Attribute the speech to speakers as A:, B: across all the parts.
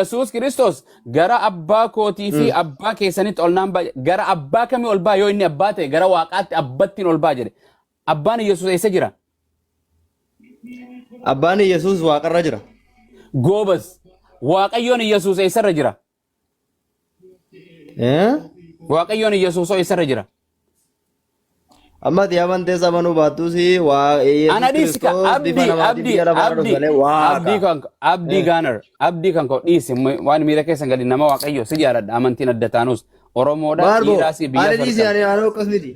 A: Yesuus Kiristoos gara abbaa kootii fi abbaa keessanitti ol naan ba'a. Gara abbaa kamii ol ba'a yoo inni abbaa ta'e gara waaqaatti abbattiin ol ba'a jedhe. Abbaan Yesuus eessa jira?
B: Abbaan Yesuus waaqarra jira.
A: Goobas. Waaqayyoon Yesuus eessarra jira?
B: Eh?
A: Waaqayyoon Yesuus eessarra jira?
B: Amma ati amantees amanuu baattus waa Yesuus
A: Ana dhiisi ka
B: Kiristoos
A: abdii
B: bifa namaatiin
A: abdii
B: biyya lafaarra dhufe
A: abdii
B: malee waaqa.
A: abdii kan abdii gaanar abdii kan koo dhiisi waan miira keessan gadi nama waaqayyo si jaaladha amantiin adda taanus Oromoodha
B: Maal boo?
A: dhiiraas biyya
B: Ani dhiisi
A: farqan.
B: ani ani akkas miti.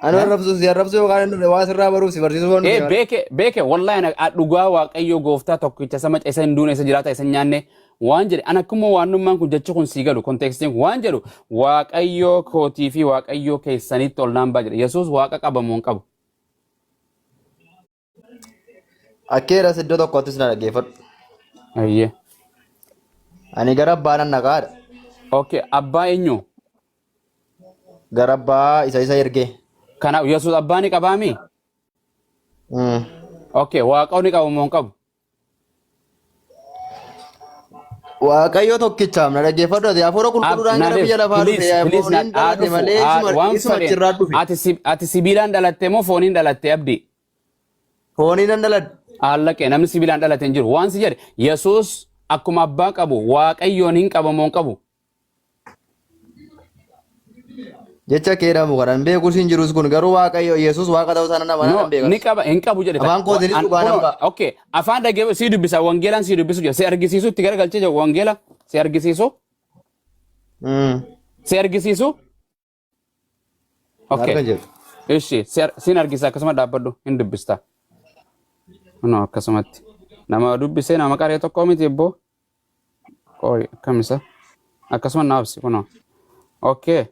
B: Ani arrabsu si arrabsu yookaan inni dhufe waa sirraa baruuf si barsiisuu waan
A: Ee
B: dhufe.
A: beeke beeke wallahi ana dhugaa waaqayyo gooftaa tokkicha sama isa hin duune isa jiraata isa hin nyaanne waan jedhe ana akkuma waannummaan kun jechi kun sii galu konteekstiin kun waan jedhu waaqayyoo kootii fi waaqayyoo keessanitti ol naan ba'a jedhe Yesuus waaqa qaba moo hin qabu.
B: Akkeeras iddoo tokkottis na dhaggeeffadhu.
A: Ayyee.
B: Ani gara abbaa nan dhaqaadha.
A: Okay abbaa eenyu?
B: Gara abbaa isa isa ergee.
A: Kanaaf Yesuus abbaa ni qabaami? Okay waaqa ni qaba moo hin qabu?
B: Waaqayyo tokkichaaf na dhaggeeffadhu ati hafuura qulqulluudhaan gara biyya lafaa dhufe fooniin dhalate malee
A: waan
B: isuma
A: fedhe
B: achirraa dhufe.
A: ati sibiilaan dhalatte moo fooniin dhalatte abdii?
B: Fooniin nan dhaladhe.
A: Allaqee namni sibiilaan dhalate hin jiru. Waan si jedhe Yesuus akkuma abbaa qabu waaqayyoon hin qabu moo hin qabu?
B: Jecha kee dhamu kanan beekus hin jirus kun garuu Waaqayyo Yesuus Waaqa ta'uu isaa nan amana
A: No,
B: nan beekas.
A: ni qaba hin qabu jedhe.
B: Afaan kootiinis dhugaa nan ba'a.
A: Okay, afaan dhagee sii dubbisa wangeelaan sii dubbisu jira. Si argisiisu itti garagalchee jira wangeela si argisiisu si argisiisu. Okay.
B: Arga jedhu.
A: Ishi siin argisiisa akkasuma dhaabbadhu hin dubbista. No akkasumatti. Nama dubbisee nama qaree tokko miti ebboo. Qoy akkam isa? Akkasuma naaf ibsi kunoo. Okay.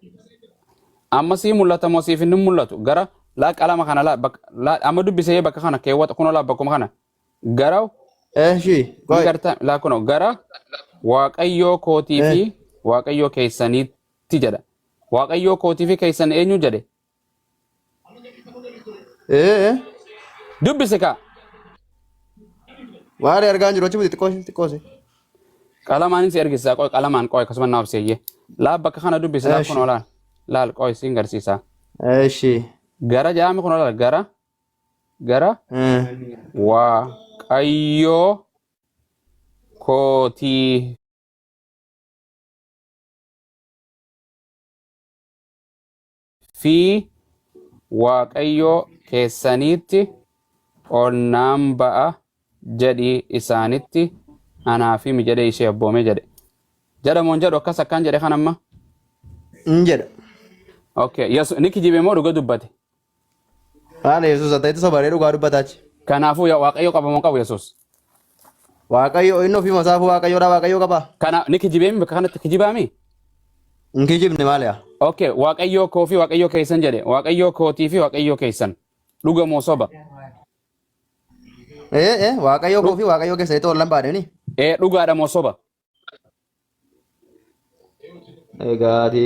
A: Amma sii mul'ata moo siif hin mul'atu? Gara laa qalama kana laa bakka laa amma dubbisee bakka kana keewwata kunoo laa bakkuma kana. Gara
B: Eshi
A: ni
B: qoy.
A: garta laa kunoo gara waaqayyoo kootii fi waaqayyoo keessaniitti jedha. Waaqayyoo kootii fi keessan eenyu jedhe?
B: Ee
A: Dubbisi kaa.
B: Maali argaa hin jiru achi buti xiqqoo xiqqoo ishee.
A: Qalamaan si ergisiisa qoy qalamaan qoy akkasuma naaf seeyye. Laa bakka kana dubbisi laa
B: Eshi.
A: kunoo laal. Laal qoy siin garsiisa.
B: Eshi.
A: Gara jedhame kunoo laal gara gara waaqayyoo kootii fi Waaqayyo keessaniitti ol nan ba'a jedhii isaanitti anaaf himi jedhee ishee abboome jedhe. Jedha moo hin jedhu akkas akkaan jedhe kan amma?
B: Hin jedha.
A: Okay, Yesu ni kijibe moo dhuga dubbate?
B: Haala Yesuus ta'etu sobaree dhugaa dubbataachi.
A: Kanaafuu yaa Waaqayyo qaba moo hin qabu Yesuus?
B: Waaqayyo inni ofii masaafuu Waaqayyoodha Waaqayyo qaba.
A: Kana ni kijibeemi bakka kanatti kijibaami?
B: Hin kijibne maal yaa?
A: Okay, Waaqayyoo koo fi Waaqayyoo keessan jedhe. Waaqayyoo kootii fi Waaqayyoo keessan. Dhuga moo soba?
B: Ee ee Waaqayyo koo fi Waaqayyo keessa itti wallan baadheni.
A: Ee dhugaadha moo soba?
B: Egaa ati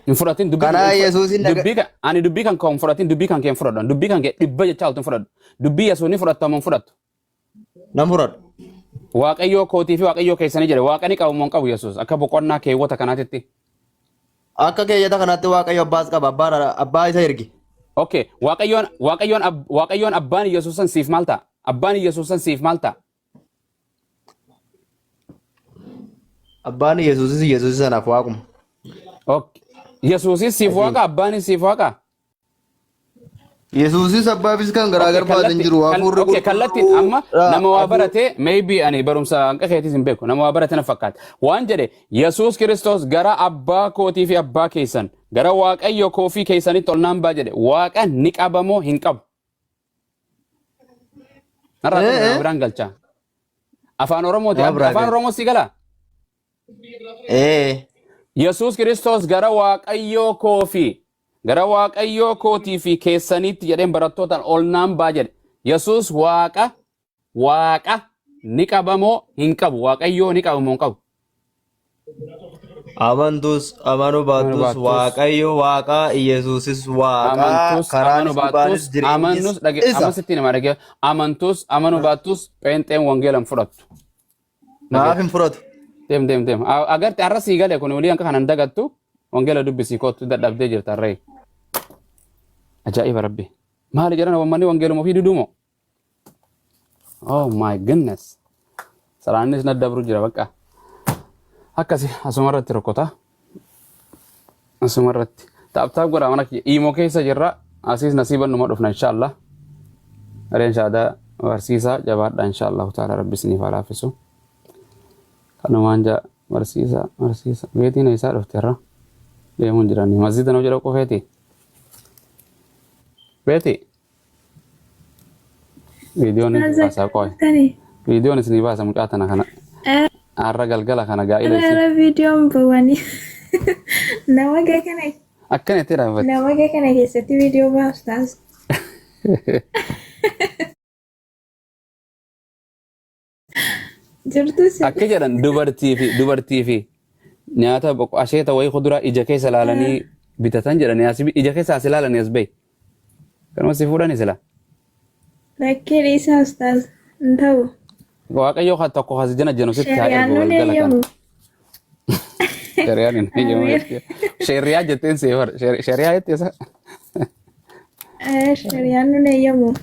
A: Hin fudhatin dubbii
B: Karaa Yesuusin dhaga-
A: dubbii kan ani dubbii kan koo hin fudhatin dubbii kan kee hin fudhadhu. Dubbii kan kee dhibba jechaa oltu hin fudhadhu. Dubbii Yesuus ni fudhatta moo hin fudhattu?
B: Nan fudhadha.
A: Waaqayyoo kootii fi waaqayyoo keessanii jedhe waaqa ni qabu moo hin qabu Yesuus akka boqonnaa keewwata kanaatitti.
B: Akka keeyyata kanaatti Waaqayyo abbaas qaba abbaa abbaa isa erge.
A: Okay, waaqayyoon waaqayyoon ab- waaqayyoon abbaan Yesuus san siif maal ta'a? Abbaan Yesuus san siif maal ta'a?
B: Abbaan Yesuusis Yesuusis sanaaf waaquma.
A: Okay. Yesuusis siif waaqa abbaanis siif waaqa?
B: Yesuusis abbaafis kan garaagar baate hin jiru. Hafuurri
A: Okay, kallattiin amma nama waa barate maybe ani barumsa hanqa keetis hin beeku nama waa barate na fakkaata. Waan jedhe Yesuus Kiristoos gara abbaa kootii fi abbaa keessan gara Waaqayyo koo fi keessanitti ol naan ba'a jedhe waaqa ni qaba moo hin qabu? Narraa
B: Eh,
A: nama
B: eh.
A: biraan galcha. Afaan Oromooti.
B: Nama biraa
A: Afaan
B: galcha.
A: Oromoo si galaa?
B: Ee.
A: Yesuus Kiristoos gara Waaqayyoo koo fi gara Waaqayyoo kootii fi keessaniitti jedheen barattootaan ol naan ba'a jedhe. Yesuus Waaqa Waaqa ni qaba moo hin qabu? Waaqayyoo ni qaba moo hin qabu?
B: Amantus amanu
A: Amanu
B: baattus
A: baattus.
B: Waaqayyo Waaqa Yesuusis Waaqa
A: Amantus amanu
B: karaanis dhugaanis
A: baattus
B: jireenyis
A: amannus dhage
B: isa.
A: amma sitti nama dhage amantus amanu baattus pheenxeen wangeela hin fudhattu.
B: Maaf hin fudhatu?
A: Deem deem deem. Agarte har'a sii gale kun olii hanqa kanan dagattu wangeela dubbisii kootu dadhabdee jirta har'ee. Ajaa'iba rabbi. Maali jedhan uummanni wangeeluma ofii diduumoo? Oh my goodness. Salaannis na dabru jira bakka. Akkasi asuma irratti rukuta. Asuma irratti. Taap taap godha mana kiyya. Iimoo keessa jirra. Asiis nasiiban numa dhufna inshallah. Gareen shaadaa barsiisaa jabaadha inshallah taala rabbi isiniif haa laaffisu. Kanumaan jaa barsiisaa barsiisa. Beetiin eessaa dhufte irra? Deemuun jirani. Masjida nuu jedha qofeeti. Beeti. Viidiyoon isin baasaa qoy.
C: Tani.
A: Viidiyoon isinii baasa mucaa tana kana. Har'a galgala kana gaa'ila isii.
C: Ara viidiyoon bawani. Nama gaa kana
A: Akkana itti dhaabbatti.
C: nama gaa kana keessatti viidiyoo baastaas. Jirtu si.
A: Akka jedhan dubartii fi nyaata asheeta wayii kuduraa ija keessa laalanii bitatan jedhanii as ija keessa as ilaalanii as bahi. Kanuma si fuudhani sila.
C: Lakkee dhiisaa ustaaz. Hin ta'u.
A: Waaqayyo kan tokko as jana jenu sitti haa
C: Shari'aan
A: ergu
C: nun
A: galgala kana.
C: eeyyamu.
A: Shari'aan hin eeyyamu
C: Amiin.
A: jettee. Shari'aa jetteen seefar. Shari'aa jettee isa.
C: Shari'aan nun eeyyamu.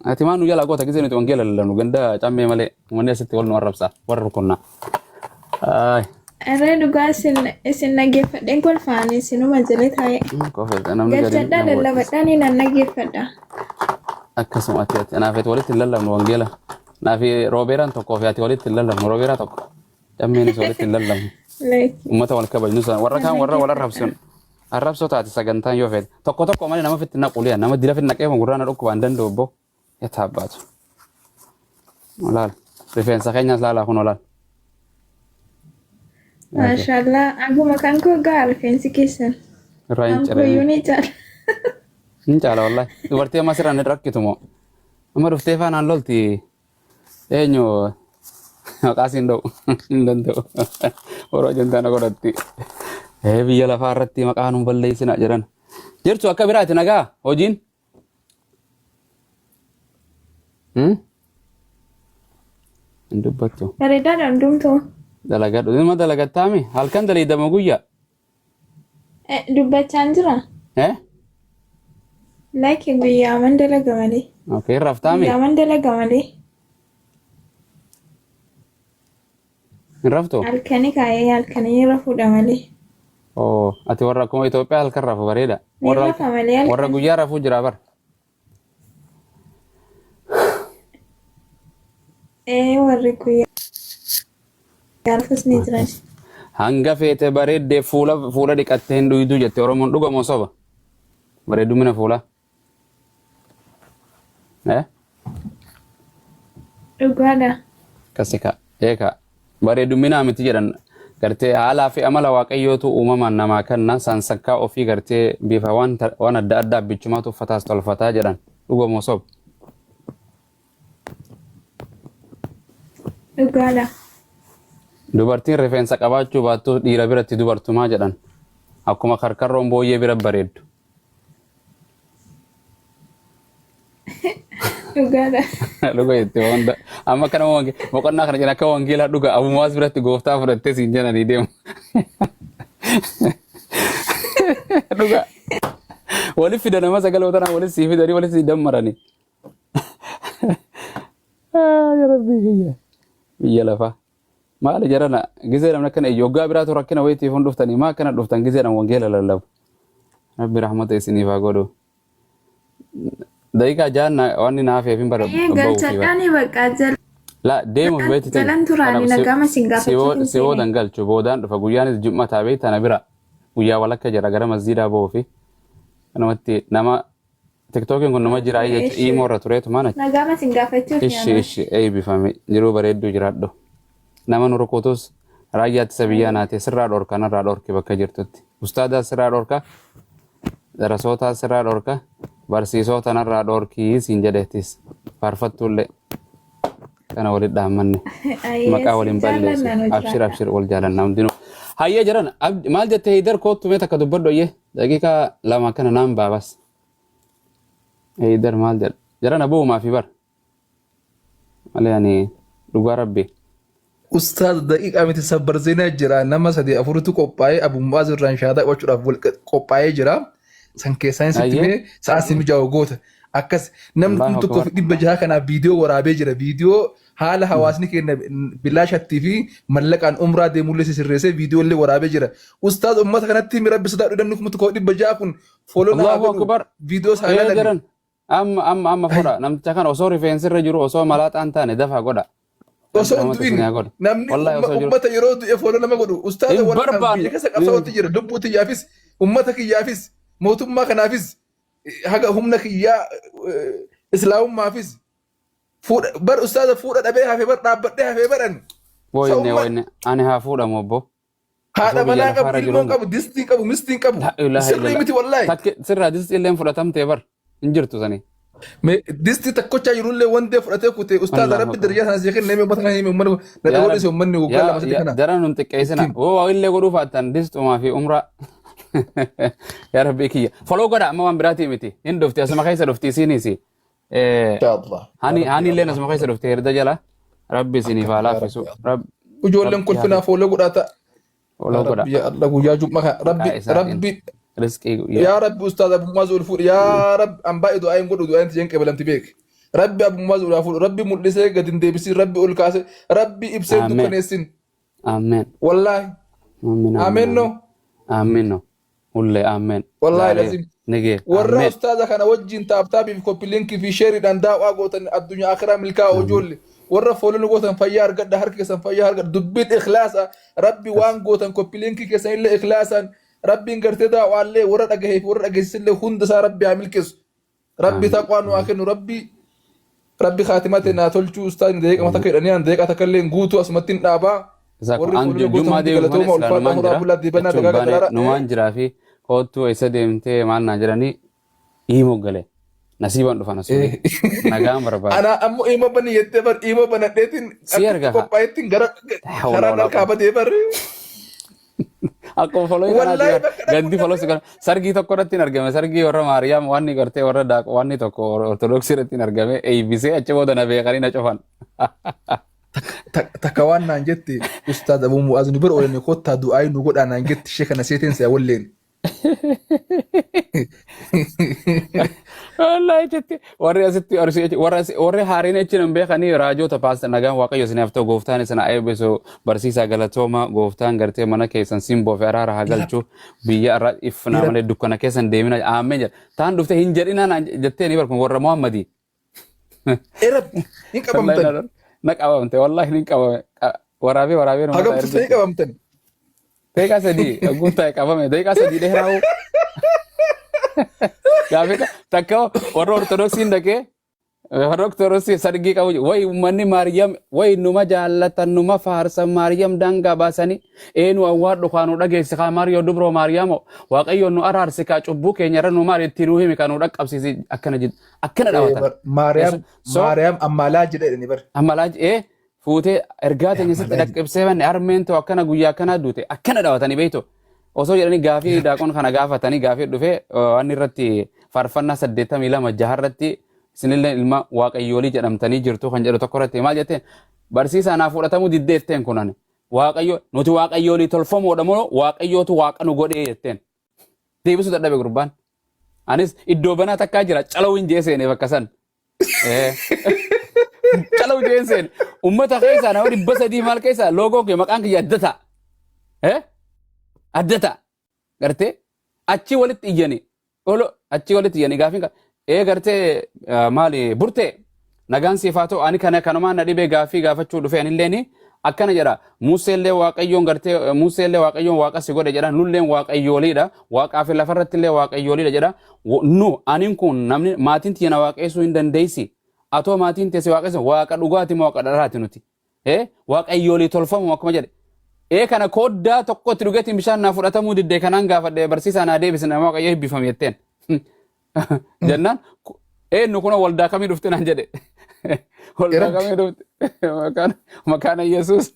A: Ati maan nu jalaa goota gisee nuti wangeela lallabnu ganda cammee malee uummanni asitti wal nu arrabsa warra rukunnaa. Ay,
C: Irra dhugaa isin dhaggeeffadheen kolfaanii isinuma jala taa'e.
A: Kofalta namni gadi
C: Galchadhaa
A: nama waddisa.
C: lallabadhaa ni nan dhaggeeffadha.
A: Akkasuma ati anaaf ati walitti hin lallabnu wangeela. Naaf roobeeraan tokkoo fi ati walitti hin lallabnu roobeeraa tokko. Cammeenis walitti hin lallabnu.
C: Like,
A: Uummata wal kabajnu sana warra
C: nan
A: kaan warra wal
C: dhaggeeffadha.
A: arrabsun arrabsoo taate sagantaan yoo fedhe tokko tokko malee nama ofitti naqu liya nama dila fitti naqee gurraa na dhukkubaan danda'u obbo yatta abbaatu. Olaal rifeensa keenyas laalaa kun olaal.
C: Maashaallah. Aguma kan koo gaa rifeensi keessan.
A: Irraa hin
C: Kan
A: ciree.
C: kooyyuu ni caala.
A: Hin caala wallahi. Dubartii amma sirraan hin rakkitu moo? Amma dhuftee faanaan lolti eenyu maqaa siin dha'u hin danda'u. Yeroo jantaana godhatti. Ee biyya lafaa irratti maqaa nuun balleessina jedhan. Jirtu akka biraati nagaa hojiin? Hmm? Hin dubbattu.
C: Bareedaadha hundumtuu.
A: Dalagadhu. Ilma dalagattaami? Halkan daliidama guyyaa?
C: Dubbachaan jira.
A: Eh?
C: Like guyyaaman dalaga malee.
A: Okay, raftaami?
C: Guyyaaman dalaga malee.
A: Hin raftu?
C: Halkani kaa'ee halkanii rafuudha malee.
A: Oh, ati warra akkuma Itoophiyaa halkan rafu bareeda.
C: Ni
A: Warra
C: rafa malee
A: warra
C: halkan.
A: guyyaa rafuu jira bar.
C: Warri guyyaa rafus ni jiran.
A: Hanga feete bareeddee fuula fuula dhiqattee hin dhuyduu jette Oromoon dhuga moo soba? Bareedumina fuulaa. Eh?
C: Dhugaadha.
A: Akkasi ka. Eeka. Bareeduminaa miti jedhan gartee haalaa fi amala waaqayyootu uumamaan namaa kenna sansakkaa ofii gartee bifa waan waan adda addaa bichumaatu uffataas tolfataa jedhan dhuga moo soba?
C: Dhugaadha.
A: Dubartiin rifeensa qabaachuu baattus dhiira biratti dubartumaa jedhan. Akkuma karkarroon booyyee bira bareeddu.
C: Dhugaadha.
A: Dhuga jettee wanta amma kana boqonnaa kana jedhan akka wangeelaa dhuga abumaas biratti gooftaa fudhattee siin jedhanii deemu. Dhuga. Waliif fida nama sagalee tanaa waliif sii fidanii waliif sii dammaranii. Yaa Rabbii kiyya. Biyya lafaa. Maali jarana gizee namni akkana iyyu waggaa biraatu rakkina wayitiif hin dhuftanii maa akkana dhuftan gizee nama wangeela lallabu. Rabbi rahmata isiniif haa godhu. Daqiiqaa jaanna wanni naaf hin bara
C: Ayyee
A: ba'uufi bara.
C: galchadhaani bakka
A: La deemuuf beekti ta'e.
C: jalan turaani nagama sin
A: Si
C: gaafachuuf hin seene.
A: boodan galchu boodaan dhufa guyyaanis jum'a taabee tana bira guyyaa walakka jira gara masjiidaa ba'uufi. Kanumatti nama tiktookiin kun nama jiraa jechuudha
C: Ishi.
A: imoo irra tureetu maana
C: Nagama sin gaafachuuf
A: ishi
C: yaama.
A: ishi eebbifame jiruu bareedduu jiraadhu. Nama nu rukutus raayyaa ittisa biyyaa naate sirraa dhorka narraa dhorki bakka jirtutti. Ustaadaa sirraa dhorka darasootaa sirraa dhorka barsiisota narraa dhorkii siin jedheetis faarfattuullee kana walitti dhaammanne.
C: Ayyee
A: Maqaa
C: sin
A: waliin balleessu.
C: jaallanna nu
A: Abshir
C: jiraadha.
A: abshir wal jaalanna hundinuu. Hayyee jiran maal jette Heydar koottu mee takka dubbadhu ayyee daqiiqaa 2 kana naan baabas. Heydar maal jedha? Jiran abuumaa fi bar. Malee ani dhugaa rabbi.
D: Ustaaz daqiiqaa miti sabbar zeenaa jira nama sadii afuritu qophaa'ee Abu Mu'aaz irraan shahaadaa qabachuudhaaf wal qophaa'ee jira. San keessaan sitti
A: Ayyee.
D: mee sa'a si mijaa'u goota. Akkas namni
A: Allahu
D: kun tokkoo fi
A: akbar.
D: dhibba jaha kanaaf viidiyoo waraabee jira. Viidiyoo haala hawaasni keenya bilaashattii fi mallaqaan umraa deemullee sisirreessee viidiyoo illee waraabee jira. Ustaaz ummata kanatti himi rabbi sodaadhu namni 1600 kun follow na haa
A: Allahu
D: godhu
A: akbar.
D: viidiyoo isaa
A: Ee
D: ilaalani.
A: jiran. Amma amma amma fudha. Namticha kana osoo rifeensi irra jiru osoo malaaxaan taane dafaa godha. Rabbi
D: Osoo hin
A: rahmata
D: du'in
A: isin haa godhu.
D: namni
A: Wallahi osoo jiru.
D: ummata yeroo du'e follow nama godhu ustaaza
A: Hin
D: warra kan biyya
A: barbaannu.
D: keessa qabsaa'otti jira lubbuu tiyyaafis ummata kiyyaafis mootummaa kanaafis haga humna kiyyaa islaamummaafis fuudha bar ustaaza fuudha dhabee hafee bar dhaabbadhee hafee baran
A: Woyne
D: sa'umma
A: woyne ani haa fuudhamu obbo. Osoo
D: haadha
A: biyya
D: manaa qabu
A: lafaarra
D: ilmoon
A: jiruun
D: qabu distiin qabu mistiin qabu
A: la ilaha
D: sirrii
A: illallah.
D: miti wallaahi.
A: Takki sirraa distii illeen fudhatamtee bar hin jirtu sanii.
D: Mee distii takkochaa jirullee wandee fudhatee kute ustaaza
A: Allahu
D: rabbi
A: akbar.
D: darajaa sana sii kenne mee ummata kana hime ummanni na
A: Yaa
D: dhagoo
A: Rabbi
D: dhiise ummanni waggaa
A: yaa
D: lama sadii
A: yaa
D: kana
A: dara nun xiqqeessina.
D: ittiin.
A: Woo waa illee godhuu faattan distumaa fi umraa. Yaa Rabbi kiyya. Follow godha amma waan biraatii miti. Hin dhufti asuma keessa dhufti isiinis.
D: Inshallah. Yaa
A: Hani
D: Rabbi
A: hani
D: ya
A: illee
D: Allah.
A: asuma keessa dhufti herda jala. Rabbi isiniif haa
D: Yaa Rabbi
A: laaffisu.
D: ya Allah.
A: Rabbi
D: Ijoolleen
A: rabbi haa
D: kolfinaa fooloo godhata.
A: follow
D: Yaa
A: godha.
D: Rabbi ya Allah guyyaa jummaa kana Rabbi
A: Maqaa isaatiin
D: Rabbi
A: rizqii guyyaa.
D: yaa Rabbi ustaaz Abu Muaz ol fuudhi yaa Rabbi an baay'ee du'aa hin godhu du'aa hin tiyyan qeebalamti beek. Rabbi Abu Muaz ol haa fuudhu Rabbi mul'isee gad hin deebisin Rabbi ol kaase Rabbi ibsee hin
A: Ameen.
D: dukkaneessin.
A: Ameen.
D: Wallaahi.
A: Ameen. Ameen.
D: Ameen no.
A: Ameen. No. Hullee ameen.
D: Wallaahi
A: Zaaree
D: lazim.
A: nigee
D: Warra
A: ameen.
D: ustaaza kana wajjin taaptaabii fi koppiliinkii fi sheeriidhaan daawaa gootan addunyaa akiraa milkaa'aa
A: Ameen.
D: ijoollee. Warra foolonni gootan fayyaa argadha harka keessan fayyaa argadha dubbiin ikhlaasa rabbi
A: Kas.
D: waan gootan koppiliinkii keessan illee ikhlaasaan rabbiin gartee daawaallee warra dhagahee fi warra dhageessisillee hunda isaa rabbi haa milkeessu. Rabbi
A: Ameen.
D: taqwaa nu haa
A: Ameen.
D: kennu rabbi rabbi khaatimaa ta'e naa tolchuu ustaazni daqiiqama takka jedhanii an daqiiqaa takka illee hin guutu asumatti hin dhaabaa.
A: Isa kun
D: Warri
A: an
D: fuuldura gootan
A: jummaa
D: hundi
A: deebiif malee
D: galatooma
A: silaa
D: ulfaadhaa
A: numaan
D: horaa
A: jira
D: bulaa deebanaa
A: jechuun
D: dagaaga
A: baane
D: daraara.
A: numaan jiraa fi koottuu eessa deemtee maal naa jedhanii himoo gale nasiibaan dhufan asuuni nagaan barbaada.
D: Ana ammoo imoo bani jettee bar imoo banadheetiin
A: Si
D: akkitti
A: arga kaa.
D: qophaa'ettiin gara
A: Hawla
D: karaan
A: walaa
D: harkaa
A: quwwata.
D: badee bar.
A: Akkuma foloo kanaati
D: Wallaahi
A: bar
D: bakka dhaquu
A: gaddi foloo si
D: dhabee.
A: kana sargii tokko irratti hin argame sargii warra Maariyaam waan ni gartee warra daaq waan ni tokko ortodoksii irratti hin argame eebbisee achi booda na beekanii na cufan.
D: Takka waan naan jette ustaaz Abuu Mu'aaz nu bira oolanii kottaa du'aayi nu godhaa naan jette ishee kana seeteen si'a walleen.
A: Wallaahi jetti warri asitti arsii warri asi- warri haariin achi hin beekanii raajoota paasta nagaan waaqayyo isiniif ta'u gooftaan isin haa eebbisu barsiisaa galatooma gooftaan gartee mana keessan simboo fi araara haa galchu biyya irra ifnaa malee dukkana keessan deemina aameen jedha taan dhufte hin jedhinaa naan jettee ni barkun warra Muhammadii.
D: Erab hin
A: Wallaahi
D: qabamtan.
A: na qabamte wallaahi ni qabame waraabee waraabee nama
D: Hagam
A: ta'a
D: turtanii
A: ergutti.
D: qabamtan.
A: Daqiiqaa sadii guutaa qabame daqiiqaa sadii dheeraa'u. Gaafii takka warra ortodoksiin dhaqee warra ortodoksii sargii qabu wayi uummanni Maariyaam wayi numa jaallatan numa faarsan Maariyaam daangaa baasanii eenu awwaadhu kaa nu dhageessi kaa Maariyoo dubroo Maariyaamoo Waaqayyoon nu araarsi kaa cubbuu keenya irra nu maari itti nu himi kaa nu dhaqqabsiisi akkana jedhu akkana dhaabatan.
D: Maariyaam
A: So
D: Maariyaam ammaalaa jedha jedhanii bar.
A: ammalaa ee fuutee ergaa teenya sitti
D: Ammalaa
A: dhaqqibsee banne harmeen too akkana guyyaa akkanaa duute akkana dhaawatanii beektu. Osoo jedhanii gaafii daaqoon kana gaafatanii gaafii dhufee waan irratti faarfannaa 82 jaharratti isinillee ilma waaqayyoolii jedhamtanii jirtu kan jedhu tokko irratti maal jetteen barsiisaa naa fudhatamuu diddee jetteen kun ani waaqayyo nuti waaqayyoolii tolfamoodha moo waaqayyootu waaqa nu godhee jetteen deebisuu dadhabe gurbaan. Anis iddoo banaa takkaa jira calawuu hin jee seenee bakka san. Calaw jeen seen ummata keessaa nama 300 maal keessaa loogoo kee maqaan kiyya adda ta'a. Adda ta'a. Gartee achi walitti iyyani. Olo achi walitti iyyani gaafiin ee gartee maali burtee nagaan siif haa ta'u ani kana kanumaan na dhibee gaafii gaafachuu dhufe anilleeni akkana jedha Museellee Waaqayyoon gartee Museellee Waaqayyoon waaqa si godhe jedha nulleen Waaqayyooliidha waaqaa fi lafarrattillee Waaqayyooliidha jedha Nu anin kun namni maatiin tiyya na waaqeessuu hin dandeessi atoo maatiin tee si waaqessu waaqa dhugaati moo waaqa dharaati nuti waaqayyoolii tolfamu akkuma jedhe ee kana kooddaa tokkotti dhugeetiin bishaan naa fudhatamuu diddee kanaan gaafadhe barsiisaa naa deebise nama waaqayyo eebbifame jetteen jennaan eenyu kunoo waldaa kamii dhufte naan jedhe waldaa
D: Irratti.
A: kamii dhufte maqaan maqaan Yesuus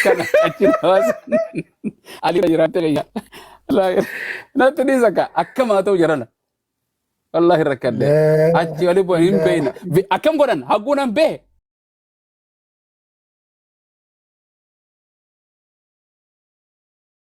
A: kana achi hawaasa ali jiraatte gayya natti dhiisa ka akkam haa ta'u jedhana wallahi rakkadhe achi oli bu'an hin beeyna akkam godhan hagguu nan behe